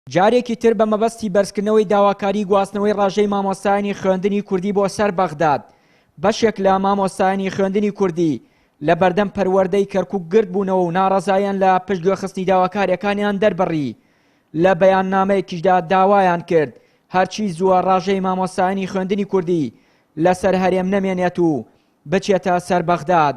جارێکی تر بە مەبەستی بەرزکردنەوەی داواکاری گواستنەوەی ڕاژەی مامۆستایانی خوێندنی کوردی بۆ سەر بەغداد، بەشێک لە مامۆستایانی خوێندنی کوردی لە بەردەم پەروەردەی کەرکوک گردبوونەوە و ناڕەزاییان لە پشتگوێخستنی داواکارییەکانیان دەربڕی. لە بەیاننامەیەکیشدا داوایان کرد هەرچی زووە ڕاژەی مامۆستایانی خوێندنی کوردی لەسەر هەرێم نەمێنێت و بچێتە سەر بەغداد.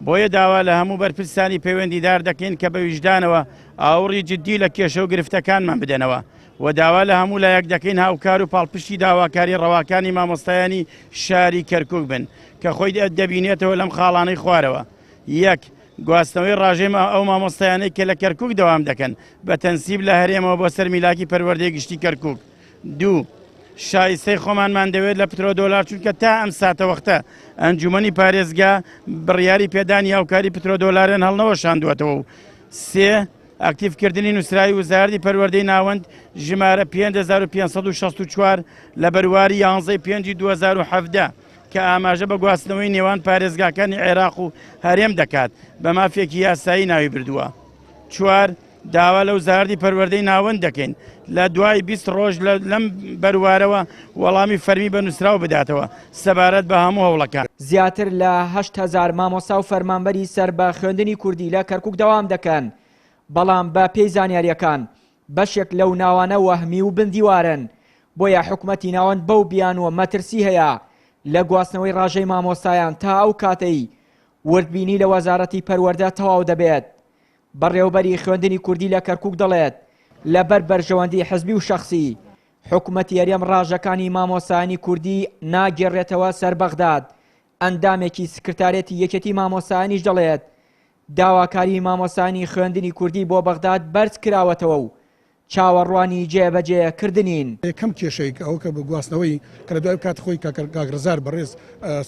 بۆیە داوا لە هەموو بەرپرسانی پەیوەندیدار دەکەین کە بە ویژدانەوە ئاوڕی جددی لە کێشە و گرفتەکانمان بدەنەوە و داوا لە هەموو لایەک دەکەین هاوکار و پاڵپشتی داواکاری ڕەواکانی مامۆستایانی شاری کەرکوک بن کە خۆی دەبینێتەوە لەم خاڵانەی خوارەوە. یەک، گواستنەوەی ڕاژەی ئەو مامۆستایانەی کە لە کەرکوک دەوام دەکەن بە تەنسیب لە هەرێمەوە بۆ سەر میلاکی پەروەردەی گشتی کەرکوک. دوو، شایستەی خۆمانمان دەوێت لە پترۆدۆلار چونکە تا ئەم ساتەوەختە ئەنجومەنی پارێزگا بڕیاری پێدانی هاوکاری پترۆدۆلاریان هەڵنەوەشاندووەتەوە و سێ، ئەکتیڤکردنی نووسراوی وەزارەتی پەروەردەی ناوەند ژمارە 5564 لە بەرواری 11 پێنجی 2017 کە ئاماژە بە گواستنەوەی نێوان پارێزگاکانی عێراق و هەرێم دەکات بە مافێکی یاسایی ناوی بردووە. چوار، داوا لە وزارەتی پەروەردەی ناوەند دەکەین لە دوای 20 ڕۆژ لەم بەروارەوە وەڵامی فەرمی بە نووسراو بداتەوە سەبارەت بە هەموو هەوڵەکان. زیاتر لە 8000 مامۆستا و فەرمانبەری سەر بە خوێندنی کوردی لە کەرکوک دەوام دەکەن، بەڵام بە پێی زانیارییەکان بەشێک لەو ناوانە وەهمی و بن دیوارن، بۆیە حکومەتی ناوەند بەو بیانووە مەترسی هەیە لە گواستنەوەی ڕاژەی مامۆستایان تا ئەو کاتەی وردبینی لە وەزارەتی پەروەردە تەواو دەبێت. بەڕێوەبەری خوێندنی کوردی لە کەرکوک دەڵێت، لەبەر بەرژەوەندی حزبی و شەخسی، حکومەتی هەرێم ڕاژەکانی مامۆستایانی کوردی ناگێڕێتەوە سەر بەغداد، ئەندامێکی سکرتارێتی یەکێتی مامۆستایانیش دەڵێت، داواکاری مامۆستایانی خوێندنی کوردی بۆ بەغداد بەرز کراوەتەوە و چاوەڕوانی جێبەجێ کردنین. یەکەم کێشەی کە ئەوە کە بە گواستنەوەی کە لە دوای کاتی خۆی کاک کاک ڕزار بەڕێز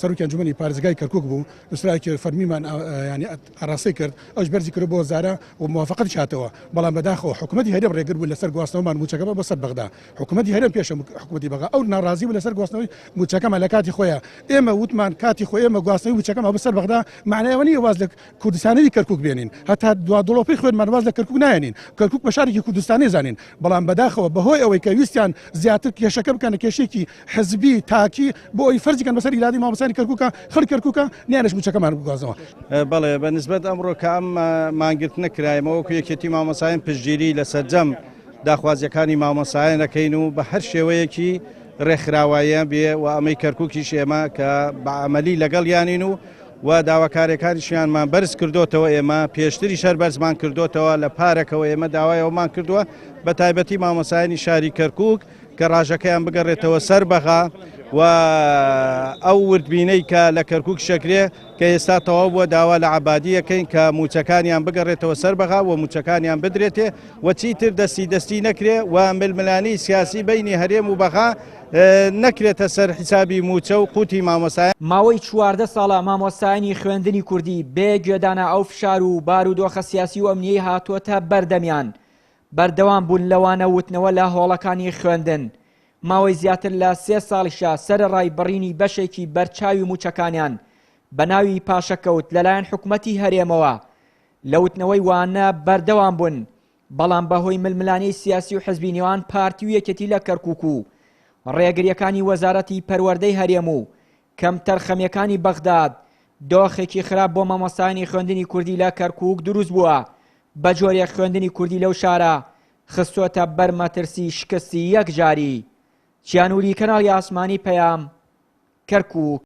سەرۆکی ئەنجومەنی پارێزگای کەرکوک بوو نووسراوێکی فەرمیمان یانی ئاراستەی کرد ئەوش بەرزی کرد بۆ وەزارە و موافقەتیش هاتەوە بەڵام بەداخەوە حکومەتی هەرێم ڕێگر بوو لەسەر گواستنەوەمان مووچەکەمان بۆ سەر بەغدا حکومەتی هەرێم پێش حکومەتی بەغا ئەو ناڕازی بوو لەسەر گواستنەوەی مووچەکەمان لە کاتی خۆیان ئێمە وتمان کاتی خۆی ئێمە گواستنەوەی مووچەکەمان بۆ سەر بەغدا معنای ئەوە نییە واز لە کوردستانیی کەرکوک بێنین، هەتا دوا دڵۆپەی خوێنمان واز لە کەرکوک نایەنین، کەرکوک بە شارێکی کوردستانی زانین، بەڵام بەداخەوە بەهۆی ئەوەی کە ویستیان زیاتر کێشەکە بکەنە کێشەیەکی حزبی تاکی بۆ ئەوەی فەرزی کەن بەسەر ئیرادەی مامۆستایانی کەرکوکا، خەڵکی کەرکوکا نیانەش مووچەکەمان بگوازنەوە. بەڵێ بە نسبەت ئەمڕۆ کە ئەم مانگرتنە کرا ئێمە وەکو یەکێتی مامۆستایان پشتگیری لە سەرجەم داخوازیەکانی مامۆستایان ئەکەین و بە هەر شێوەیەکی ڕێکخراواییان بێ و ئەمەی کەرکوکیش ئێمە کە بە عەمەلی لەگەڵیانین و و داواکاریەکانیشیانمان بەرز کردۆتەوە ئێمە پێشتریش هەر بەرزمان کردۆتەوە لە پارەکەوە ئێمە داوای ئەومان کردووە بە تایبەتی مامۆسایانی شاری کەرکک کە ڕاژەکەیان بگەڕێتەوە سەر بەغا و ئەو وردبینەی کە لە کەرکک شەکرێ کە ئێستا تەواو بووە داوا لە عبادیەکەین کە موچەکانیان بگەڕێتەوە سەر بەغا و موچەکانیان بدرێتێ و چیتر دەستی دەستی نەکرێ و ململانی سیاسی بینی هەرێم و بەغا نەکرێتە سەر حیسابی مووچە و قوتی مامۆستایان. ماوەی 14 ساڵە مامۆستایانی خوێندنی کوردی بێ گوێدانە ئەو فشار و بارودۆخە سیاسی و ئەمنیەی هاتۆتە بەردەمیان بەردەوام بوون لە وانە وتنەوە لە هۆڵەکانی خوێندن ماوەی زیاتر لە سێ ساڵیشە سەرەڕای بڕینی بەشێکی بەرچاوی مووچەکانیان بە ناوی پاشەکەوت لەلایەن حکومەتی هەرێمەوە لە وتنەوەی وانە بەردەوام بوون بەڵام بەهۆی ململانێی سیاسی و حزبی نێوان پارتی و یەکێتی لە کەرکوک و ڕێگریەکانی وەزارەتی پەروەردەی هەرێم و کەمتەرخەمیەکانی بەغداد دۆخێکی خراپ بۆ مامۆستایانی خوێندنی کوردی لە کەرکوک دروست بووە بە جۆرێک خوێندنی کوردی لەو شارە خستۆتە بەر مەترسی شکستی یەکجاری. چیانوری کەناڵی ئاسمانی پەیام، کەرکوک.